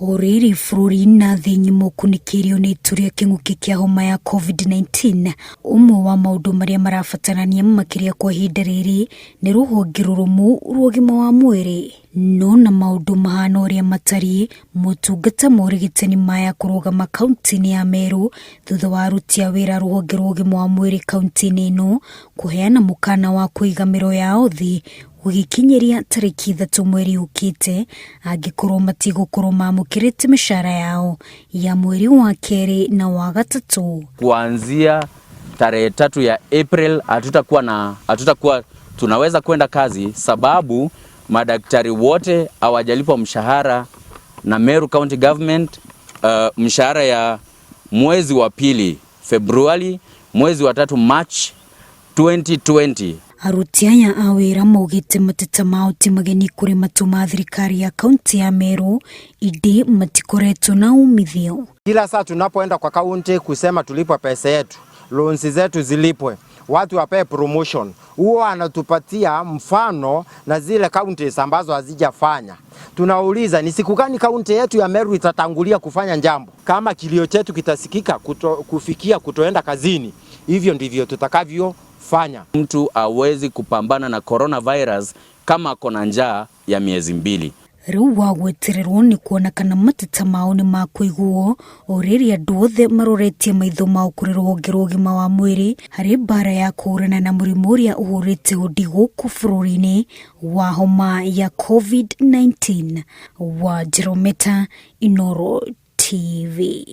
O rĩrĩ bũrũri na thĩ ng'ima ũkunĩkĩirio nĩ itu rĩa kĩng'ũki kĩa homa ya COVID-19, ũmwe wa maũndũ marĩa marabatarania makĩria kwa ihinda rĩrĩ nĩ rũhonge rũrũmu rwa ũgima wa mwĩrĩ. No na maũndũ mahana ũrĩa matariĩ, motungata ma ũrigitani maya kũrũgama kaunti-inĩ ya Meru thutha wa aruti a wĩra rũhonge rwa ũgima wa mwĩrĩ kaunti-inĩ ĩno kũheana mũkana wa kũiga mĩro yao thĩ gũgĩkinyĩria tarĩki 3 mweri ũkĩte angĩkorwo matigũkorwo mamũkĩrĩte mĩcara yao ya mweri wa kerĩ na wa gatatũ. Kuanzia tarehe 3 ya April hatutakuwa tunaweza kwenda kazi, sababu madaktari wote hawajalipwa mshahara na Meru County Government, mshahara ya mwezi wa pili Februari, mwezi wa tatu March 2020. Aruti aya a wĩra maugĩte mateta mao ti mageni kũrĩ matũ ma thirikari ya kaunti ya Meru, indĩ matikoretwo na umithio. Kila saa tunapoenda kwa kaunti kusema tulipwe pesa yetu, loans zetu zilipwe, watu wapewe promotion, huwa anatupatia mfano na zile counties ambazo hazijafanya. Tunauliza ni siku gani kaunti yetu ya Meru itatangulia kufanya jambo? Kama kilio chetu kitasikika kufikia kutoenda kazini, hivyo ndivyo tutakavyofanya. Mtu hawezi kupambana na coronavirus kama ako na njaa ya miezi 2. Rĩu wa gwetererwo nĩ kuona kana mateta mao nĩ makũiguo o rĩrĩa andũ othe maroretie maitho mao kũrĩ rũhonge rwa ũgima wa mwĩrĩ harĩ mbara ya kũhũrana na mũrimũ ũrĩa ũhũrĩte hũndi gũkũ bũrũri-inĩ wa homa ya COVID-19. Wa Jerometa, Inooro TV.